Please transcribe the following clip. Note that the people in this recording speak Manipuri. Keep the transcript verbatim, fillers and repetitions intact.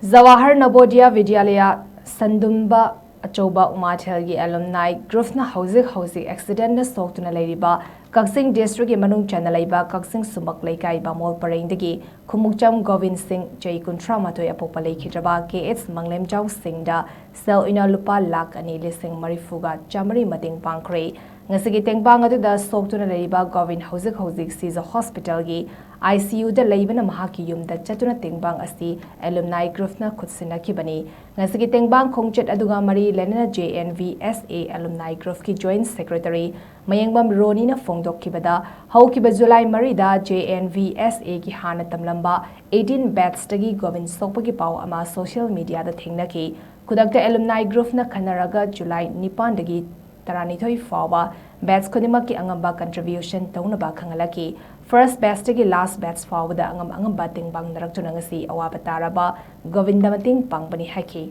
ꯖꯋꯥꯍꯔ ꯅꯕꯣꯗꯤꯌꯥ ꯕꯤꯗ꯭ꯌꯥꯂꯌꯥ ꯁꯟꯗꯨꯝꯕ ꯑꯆꯧꯕ ꯎꯃꯥꯊꯦꯜꯒꯤ ꯑꯦꯂꯨꯝꯅꯥꯏ ꯒ꯭ꯔꯨꯞꯅ ꯍꯧꯖꯤꯛ ꯍꯧꯖꯤꯛ ꯑꯦꯛꯁꯤꯗꯦꯟꯅ ꯁꯣꯛꯇꯨꯅ ꯂꯩꯔꯤꯕ ꯀꯛꯆꯤꯡ ꯗꯤꯁꯇ꯭ꯔꯤꯛꯀꯤ ꯃꯅꯨꯡ ꯆꯟꯅ ꯂꯩꯕ ꯀꯛꯆꯤꯡ ꯁꯨꯃꯛ ꯂꯩꯀꯥꯏ ꯕꯥꯃꯣꯜ ꯄꯔꯦꯡꯗꯒꯤ ꯈꯨꯃꯨꯛꯆꯝ ꯒꯣꯕꯤꯟ ꯁꯤꯡ, ꯆꯍꯤ ꯀꯨꯟꯊ꯭ꯔꯥ ꯃꯥꯊꯣꯏ ꯑꯄꯣꯛꯄ ꯂꯩꯈꯤꯗ꯭ꯔꯕ ꯀꯦ ꯑꯦꯁ ꯃꯪꯂꯦꯝꯖꯥꯎ ꯁꯤꯡꯗ ꯁꯦꯜ ꯑꯣꯏꯅ ꯂꯨꯄꯥ ꯂꯥꯈ ꯑꯅꯤ ꯂꯤꯁꯤꯡ ꯃꯔꯤꯐꯨꯒ ꯆꯥꯃꯔꯤ ꯃꯇꯦꯡ ꯄꯥꯡꯈ꯭ꯔꯦ꯫ ꯉꯁꯤꯒꯤ ꯇꯦꯡꯕꯥꯡ ꯑꯗꯨꯗ ꯁꯣꯛꯇꯨꯅ ꯂꯩꯔꯤꯕ ꯒꯣꯕꯤꯟ ꯍꯧꯖꯤꯛ ꯍꯧꯖꯤꯛ ꯁꯤꯖ ꯍꯣꯁꯄꯤꯇꯥꯜꯒꯤ ꯑꯥꯏ ꯁꯤ ꯌꯨꯗ ꯂꯩꯕꯅ ꯃꯍꯥꯛꯀꯤ ꯌꯨꯝꯗ ꯆꯠꯇꯨꯅ ꯇꯦꯡꯕꯥꯡ ꯑꯁꯤ ꯑꯦꯂꯨꯝꯅꯥꯏ ꯒ꯭ꯔꯨꯞꯅ ꯈꯨꯠꯁꯤꯟꯅꯈꯤꯕꯅꯤ꯫ ꯉꯁꯤꯒꯤ ꯇꯦꯡꯕꯥꯡ ꯈꯣꯡꯆꯠ ꯑꯗꯨꯒ ꯃꯔꯤ ꯂꯩꯅꯅ J and V S A alumni ꯒ꯭ꯔꯨꯞꯀꯤ joint secretary ꯃꯌꯦꯡꯕꯝ ꯔꯣꯅꯤꯅ ꯐꯣꯡꯗꯣꯛꯈꯤꯕꯗ, ꯍꯧꯈꯤꯕ ꯖꯨꯂꯥꯏ ꯃꯔꯤꯗ ꯖꯦ ꯑꯦꯟ ꯚꯤ ꯑꯦꯁ ꯑꯦꯒꯤ ꯍꯥꯟꯅ ꯇꯝꯂꯝꯕ ꯑꯩꯠꯇꯤꯟ ꯕꯦꯠꯁꯇꯒꯤ ꯒꯣꯕꯤꯟ ꯁꯣꯛꯄꯒꯤ ꯄꯥꯎ ꯑꯃ ꯁꯣꯁꯤꯌꯦꯜ ꯃꯤꯗꯤꯌꯥꯗ ꯊꯦꯡꯅꯈꯤ꯫ ꯈꯨꯗꯛꯇ ꯑꯦꯂꯨꯝꯅꯥꯏ ꯒ꯭ꯔꯨꯞꯅ ꯈꯟꯅꯔꯒ ꯖꯨꯂꯥꯏ ꯅꯤꯄꯥꯟꯗꯒꯤ ꯇꯔꯥꯅꯤꯊꯣꯏ ꯐꯥꯎꯕ ꯕꯦꯠꯁ ꯈꯨꯗꯤꯡꯃꯛꯀꯤ ꯑꯉꯝꯕ ꯀꯟꯇ꯭ꯔꯤꯕ꯭ꯌꯨꯁꯟ ꯇꯧꯅꯕ ꯈꯪꯍꯜꯂꯛꯈꯤ꯫ ꯐꯥꯔꯁ ꯕꯦꯠꯁꯇꯒꯤ ꯂꯥꯁ ꯕꯦꯠꯁ ꯐꯥꯎꯕꯗ ꯑꯉꯝ ꯑꯉꯝꯕ ꯇꯦꯡꯕꯥꯡꯅꯔꯛꯇꯨꯅ ꯉꯁꯤ ꯑꯋꯥꯕ ꯇꯥꯔꯕ ꯒꯣꯕꯤꯟꯗ ꯃꯇꯦꯡ ꯄꯥꯡꯕꯅꯤ ꯍꯥꯏꯈꯤ꯫